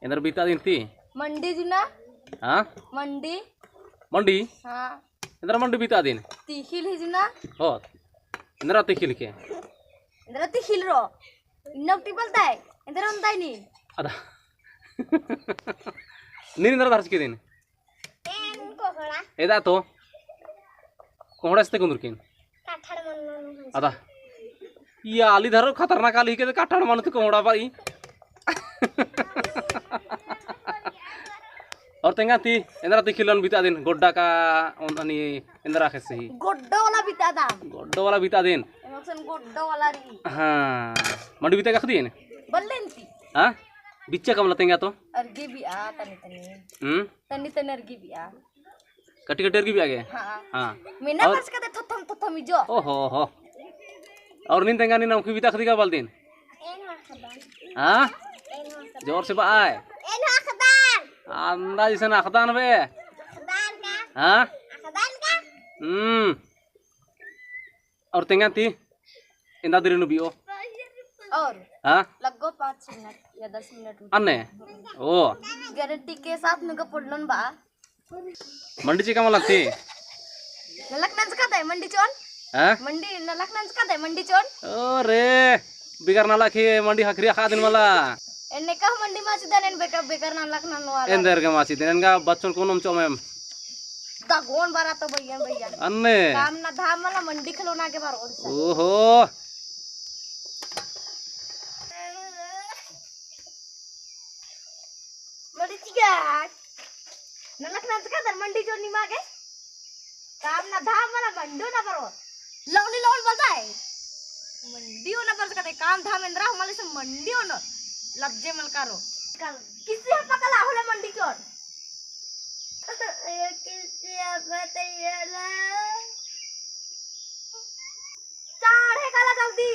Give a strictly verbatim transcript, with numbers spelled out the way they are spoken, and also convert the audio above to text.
एन्दरा बितादिन ती? मंडी जुना। हाँ? मंडी। मंडी? हाँ। एन्दरा मंडी बितादिन? तिखिल ही जुना। हो। एन्दरा तिखिल के? एन्दरा तिखिल रो। इन्ना उक्ती बलताय। एन्दरा उन्दाय नी। अदा। नीन एन्दरा धरचकी दिन? एन कोहड़ा। एदा तो। कोहड़ा इस्ते कुन्दुरकिन। काठड़ मन्नो नु है। अदा। या आली धरो खतरनाक आली के काठड़ मन्नो तो कोहड़ा बाई। और तेंगा ती, एन्दरा ती खिलन बितादिन, गोड्डा का, ओन-, अनि, एन्दरा खेसे ही। गोड्डो वाला बितादम। गोड्डो वाला बितादिन। एमकसन गोड्डो वाला रई। हाँ। मंडी बिता का खदिन? बल्लेन ती। हाँ? बिच्चा कमला तेंगा तो? अरगी बिया, तनी तनी। हम्म? तनी तनी अरगी बिया। कटी कटी अरगी बिया गे? हाँ। हाँ। मेना और पर्स कदे थथम थथम इजो। ओहो हो। और नीन तेंगा नीन अमखी बिता खदी का बलदिन? हाँ? जोर से बआय। अंदाज इसन अखदान बे। हाँ? हम्म। और तेंगा ती? एन्दा देरी नू बियो? और? हाँ? लग्गो पाँच मिनट या दस मिनट। अन्ने? ओ। गारंटी के साथ नुका पोल्लोन बा। मंडी चिका मला ती? नलख नंजका दे मंडी चोन? हाँ? मंडी नलख नंजका दे मंडी चोन? अरे, बिगर नलख ही मंडी हखरी अख़ादिन मला। एन्ने कह मंडी माचिदन एन बेकर, बेकर नलख ननवाला। एन्देर गे माचिदन, एन गा बच्चन कोनोम चोमेम। दगोन बरा तो भैया, भैया। अन्ने। काम ना धाम मला मंडी खलोना के बार ओर सा। ओहो। मंडी चिका। नलख नंजका दर मंडी चोन निमा गे। काम ना धाम मला मंडी ना बरो। लौनी लौन बलता है। मंडी ना बरस कते काम धाम एन्दरा हमारे से मंडी ना। लज्जे मल करो। कल किसी हम पकला होले मंडी चोन। किसी हम बताइए ना। चाढ़े काला जल्दी।